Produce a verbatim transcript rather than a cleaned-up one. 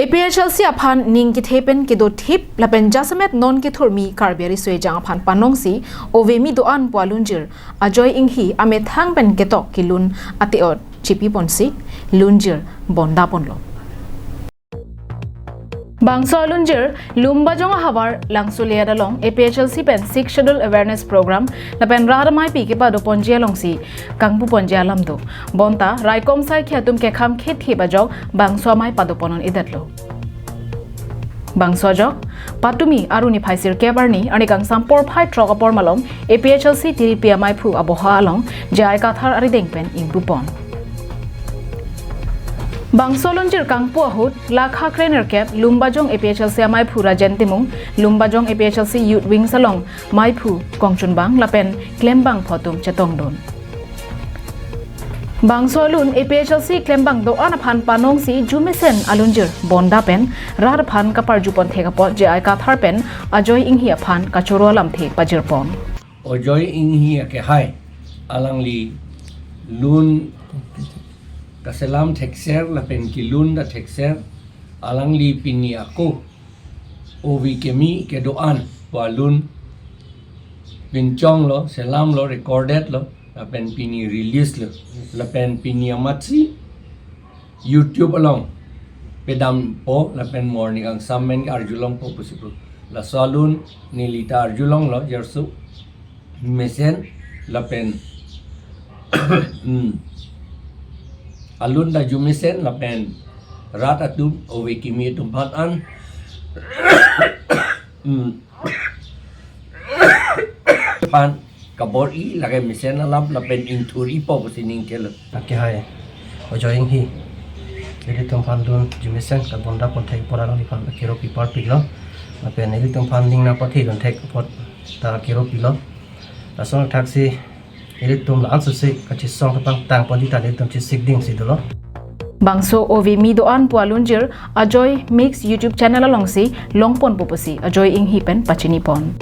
A P H L C aphan ning kethe pen kedo thip lapen jasemet non kethurmi Karbi ari suejang aphan panongsi ovemi do-an pu alunjir Ajoy Inghi amethang pen ketok kelun ate-ot chipi ponsi lunjir bonda ponlo. Bangso alunjir Lumbajong ahavar Langso Leyat along A P H L C pen Sixth Schedule Awareness Program lapen rat amaipi kepado ponji alongsi kangpu ponji alam do. Bonta raikom saikhi atum kekham khethe ajok bangso amei pado ponlongledetlo. Bangso ajok patumi Arni phai sirkep arni, arni kangsam porphai throk apor malom A P H L C Tiripi amaiphu aboha along J I Kathar arideng pen ingpu pon. Bangso alunjir kangpu ahut lakha krenerkep Lumbajong A P H L C amaiphu Rajen Timung, Lumbajong A P H L C Youth Wings along maiphu Kongchunbang lapen klembangphu atum chetongdun. Bangso alun A P H L C klembang do-an aphan panongsi jumesen alunjir bonda pen rat aphan kaparju pon thek apot J I Kathar pen Ajoy Inghi aphan kachoro alamthe pajir pon. Ajoy Inghi akehai alangli lun kaselam thekser lapen kelun ta thekser, alangli pini ako ove kemi kedo-an pu alun pinchonglo, selamlo, recordedlo, lapen pini releaselo, lapen pini amatsi YouTube along pedampo lapen mo arni kangsam pen arjulongpo pusi pu. Laso alun neli ta arjulonglo, jarsu mesen lapen hmm, alun ta jumesen lapen rat atum ove kemi atum aphan an hmm, aphan kabor-i lake mesen alam lapen ingthur-ipo pusi ning kelo. Akehai Ajoy Inghi ilitum aphan lun jumesen kabonda pon thek apot alangliphan kero pipar piklo. Lapen ilitum aphan ning nangpathedun thek apot ta kero pilo. Lason thaksi ilitum la-an susi kachesong kapangtang ponji ta ilitum chesik dingsi dolo. Bangso ovemi do-an pu alunjir Ajoy Mix YouTube channel alongsi longponpo pusi Ajoy Inghi pen pachini pon.